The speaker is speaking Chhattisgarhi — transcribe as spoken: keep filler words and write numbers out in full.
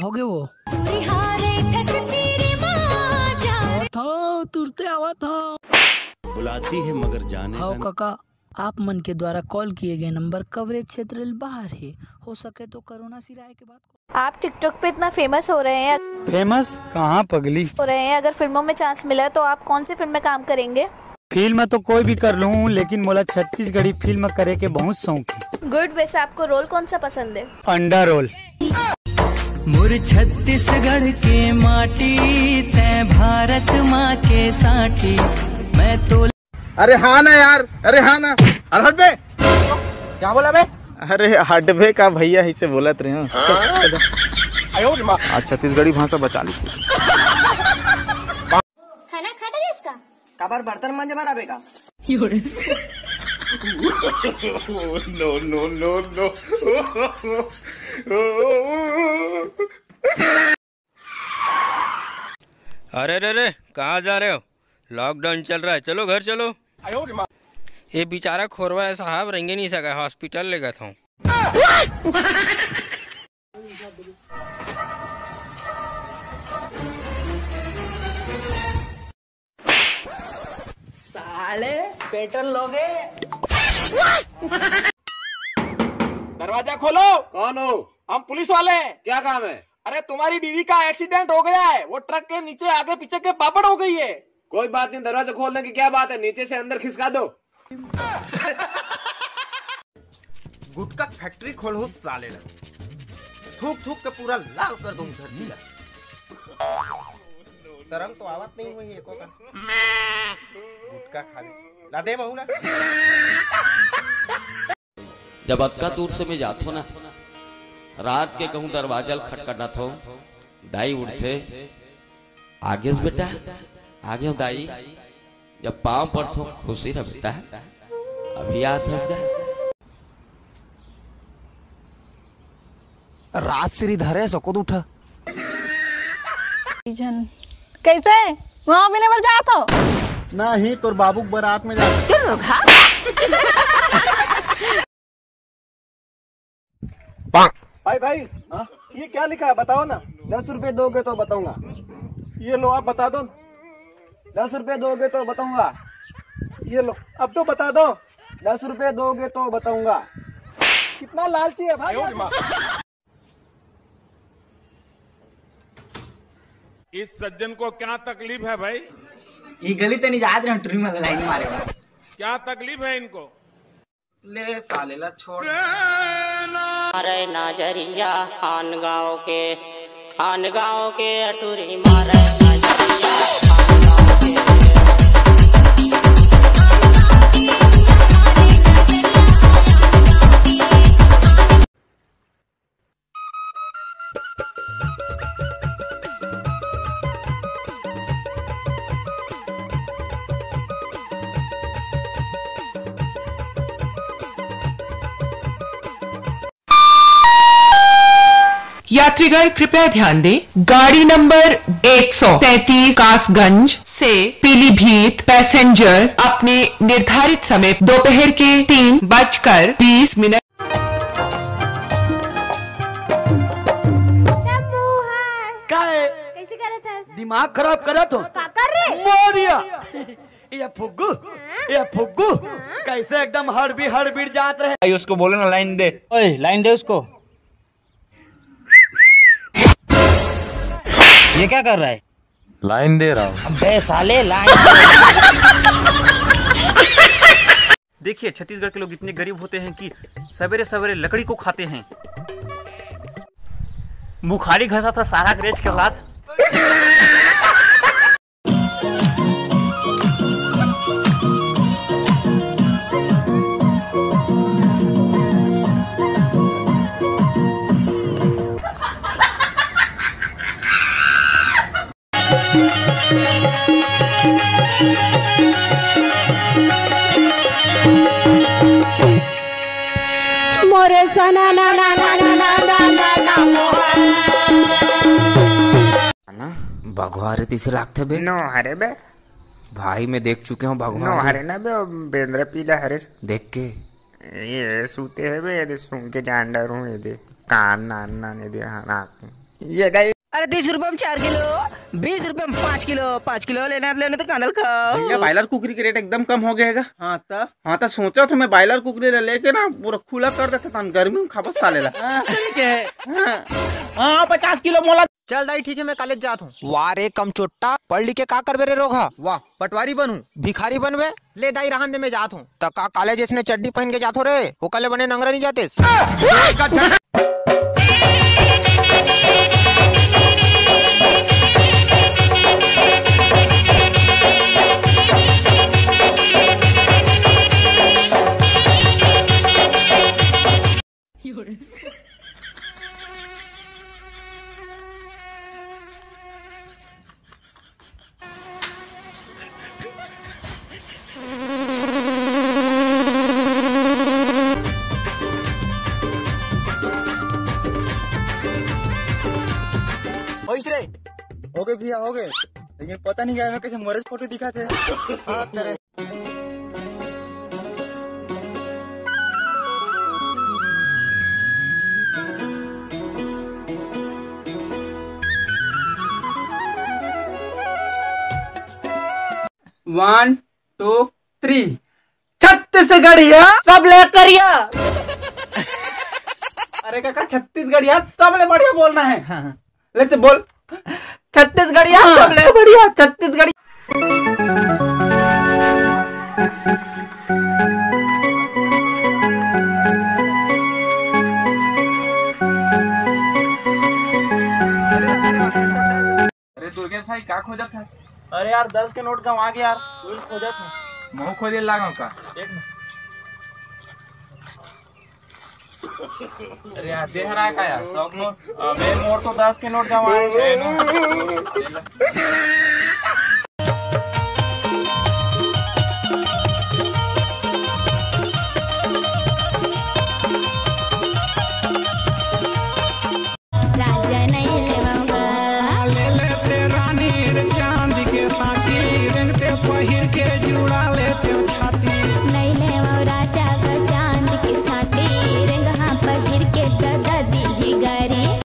होगे वो। आवत हव, तुरते आवत हव। बुलाती है मगर जाने हव का कका, आप मन के द्वारा कॉल किए गए नंबर कवरेज क्षेत्र ले बाहर हे। हो सके तो कोरोना सिराए के बाद आप TikTok पे इतना फेमस हो रहे हैं, फेमस कहाँ पगली? हो रहे हैं, अगर फिल्मों में चांस मिला है तो आप कौन सी फिल्म में काम करेंगे? फिल्म तो कोई भी कर लूं, लेकिन मोला छत्तीसगढ़ी फिल्म करे के बहुत शौक है। गुड। वैसे आपको रोल कौन सा पसंद है? अंडा रोल। मोर छत्तीसगढ़ के माटी, तै भारत माँ के साटी। मैं तो अरे हाँ ना यार, अरे हाँ ना। अरे हट बे। क्या बोला बे? अरे हटबे का भैया, इसे बोलत रहे हैं। आज छत्तीसगढ़ी भाषा बचा ली। खाना खा डरे इसका। काबर बर्तन मांजे बर आबे का? No, no, no, no। अरे रे रे, कहाँ जा रहे हो? लॉकडाउन चल रहा है, चलो घर चलो। ये बेचारा खोरवा है साहब, रेंगे नहीं सका, हॉस्पिटल लेगत हूँ। साले पेट्रोल लोगे? दरवाजा खोलो। कौन हो? हम पुलिस वाले हैं। क्या काम है? अरे, तुम्हारी बीवी का एक्सीडेंट हो गया है, वो ट्रक के नीचे आगे पीछे के पापड़ हो गई है। कोई बात नहीं, दरवाजा खोलने की क्या बात है, नीचे से अंदर खिसका दो। गुटखा फैक्ट्री खोलहूं साले ला, थूक थूक के पूरा लाल कर दूं धरती ला। शर्म तो आवत नहीं हुई एको का। गुटखा खावे ला दे बहू ला। जब अतका दूर से मैं जाथो ना, रात के कहूँ दरवाजा ल खटखटाथो, दाई उठथे, "आगेस बेटा?" "आगे हूँ दाई।" जब पाँव पड़थो, "खुशी रह बेटा, अभी आत हस गा।" राजश्री धरे सको उठा। झन कैसे वहाँ मिले बर जात हो? नहीं, तोर बाबू के बारात में जात। भाई, भाई, हाँ? ये क्या लिखा है, बताओ ना। दस रुपए दोगे तो बताऊंगा। ये लो, आप बता दो। दस रुपए दोगे तो बताऊंगा। ये लो, अब तो बता दो। दस रुपए दोगे तो बताऊंगा। कितना लालची है भाई। इस सज्जन को क्या तकलीफ है भाई? ये गली तो नहीं जात रहे, टुरी में लाइन मारे बा। क्या तकलीफ है इनको? ले साले ला छोड़। अरे नजरिया आन गाँव के, आन गाँव के टुरी मारे नजरिया। यात्रीगण कृपया ध्यान दें, गाड़ी नंबर एक सौ तैंतीस कासगंज से पीलीभीत पैसेंजर अपने निर्धारित समय दोपहर के तीन बजकर बीस मिनट। का है? कैसे करत हस? दिमाग खराब करत हो? का कर रे? मोरिया। ये फुग्गू, हाँ? ये फुग्गू, हाँ? कैसे एकदम हड़बी हड़बीड़ जात रहे। भाई, उसको बोलो ना, लाइन दे। ओए, लाइन दे उसको। ये क्या कर रहा है? लाइन दे रहा हूँ। अबे साले, लाइन। देखिए, छत्तीसगढ़ के लोग इतने गरीब होते हैं कि सवेरे सवेरे लकड़ी को खाते हैं। मुखारी घसा था सारा अंग्रेज के औलाद। मोरे सना ना ना ना ना ना ना ना ना मोहन। ना, बघवा हरे तइसे लागथे बे। नो हरे बे। भाई, मैं देख चुके हूँ बघवा नो हरे। हरे ना बे, बेंदरा पीला हरे। देख के। ये सूते है बे, ये दे सूंघ के जान डारूं, ये दे। कान नान नान, ये दे, हाँ, नाक। ये गई। अरे, तीस रुपए में चार किलो, बीस रुपए में पाँच किलो, पाँच किलो लेना है, लेने तो कांदल खाओ। भैया, बॉयलर कुकरी के रेट एकदम कम हो गया है। हाँ, तो? हाँ, तो सोचा था मैं बॉयलर कुकरी ले लेके ना पूरा खुला कर देता था, गर्मी में खाबो साले ला। हाँ, ठीक है। हाँ। हाँ, पचास किलो मोला। चल दाई, ठीक है, मैं कॉलेज जात हूँ। वाह रे कम चोट्टा, पढ़ लिख के का करबे रे रोगहा? वाह, पटवारी बनूं, भिखारी बनबे? ले दाई, रहन दे, मैं जात हूँ। त का कॉलेज इसने चड्डी पहन के जाथो रे? ओकर ले बने नंगरा नहीं जातेस? होइस रे। हो गए भैया, हो गए। लेकिन पता नहीं क्या मैं कैसे मरज फोटो दिखा थे। हाँ, तेरे One, two, three। छत्तीसगढ़िया सब ले करिया। अरे काका, छत्तीसगढ़िया सब ले बढ़िया बोलना है। हाँ, हाँ। ले तो बोल, छत्तीसगढ़िया हाँ। सब ले बढ़िया, छत्तीसगढ़िया। अरे दुर्गेश भाई, का खोजत है? अरे यार, दस के नोट गंवा गया यार, वही खोजत है। महू खोजे लागो का? एक मिनट। अरे यार, दे हरा का यार, सौ नोट। अबे मोर तो दस के नोट गंवा है। छह नोट।